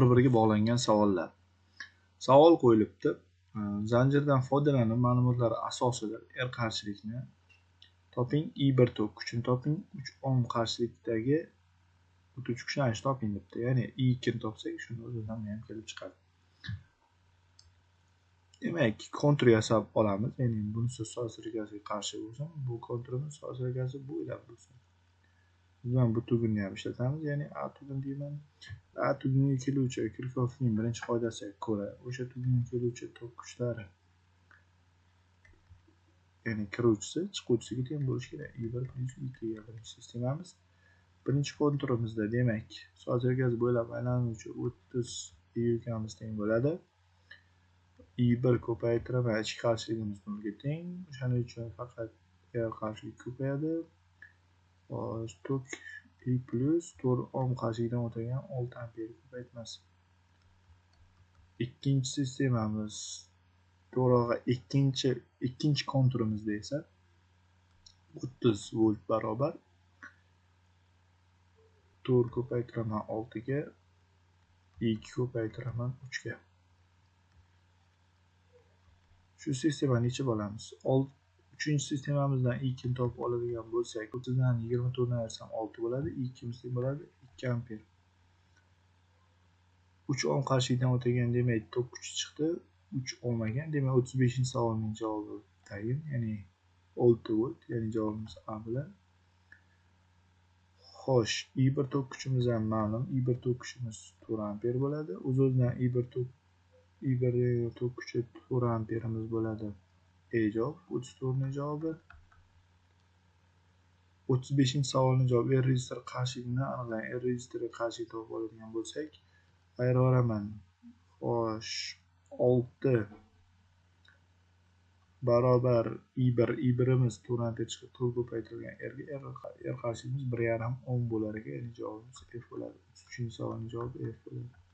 Bir-biriga bog'langan savollar. Savol qo'yilibdi. Zanjirdan foydalanib ma'lumotlar asosida R qarshilikni toping, I1 tok kuchini toping, 3 ohm qarshilikdagi o'tuvchi kuchlanishni toping debdi. Ya'ni I2 ni topsak, shuni o'zidan ham kelib chiqadi. Demak, kontur yasab olamiz. Ya'ni bunisi soat sirkasiga qarshi bo'lsin, bu konturimiz soat sirkasi bo'ylab bo'lsin. Biz bu tugunni ham ishlatamiz, ya'ni A tugun deyman. A tugunga keluvchi Kirchhoffning birinchi qoidasiga ko'ra, o'sha tugunga keluvchi tok kuchlari, ya'ni kiruvchisi chiquvchisiga teng bo'lishi kerak. I1 plus I2 ga birinchi sistemamiz. Birinchi konturimizda demak, soat sirkasi bo'ylab aylanuvchi 30 I2miz teng bo'ladi. I1 ko'paytiraman, ichki qarshiligimiz nolga teng. O'shaning uchun faqat R qarshilik ko'payadi. Xo'sh, tok I plus 4 ohm qarshilikdan o'tadigan 6 amper ko'paytmasi. Ikkinchi sistemamiz, to'g'rirog'i ikkinchi konturimizda esa 30 volt barobar 4 ko'paytiraman 6 ga, 2 ko'paytiraman 3 ga. Shu sistemani yechib olamiz. Uchinchi sistemamizdan I2 ni topib oladigan bo'lsak, 30 dan 24 ni ayirsam 6 bo'ladi, I2 teng bo'ladi 2 amper. 3 ohm qarshilikdan o'tadigan demak tok kuchi chiqdi, 3 ohm ekan. Demak 35-savolning javobi tayin, ya'ni 6 volt, ya'ni javobimiz A bilan. Xo'sh, I1 tok kuchimiz ham ma'lum. I1 tok kuchimiz 4 amper bo'ladi. O'z-o'zidan I1 tok kuchi 4 amperimiz bo'ladi. E javob 34 javobi. 35-savolning javobi R rezistor qarshiligini aniqlang. R rezistoriga qarshilik topib oladigan bo'lsak, ayiraman. Xo'sh, 6 barobar I1, I1imiz 4 amper chiqib 4 ko'paytirilgan R ga, R qarshiligimiz 1.5 ohm bo'lar ekan, ya'ni javobimiz F bo'ladi. 33-savolning javobi F bo'ladi.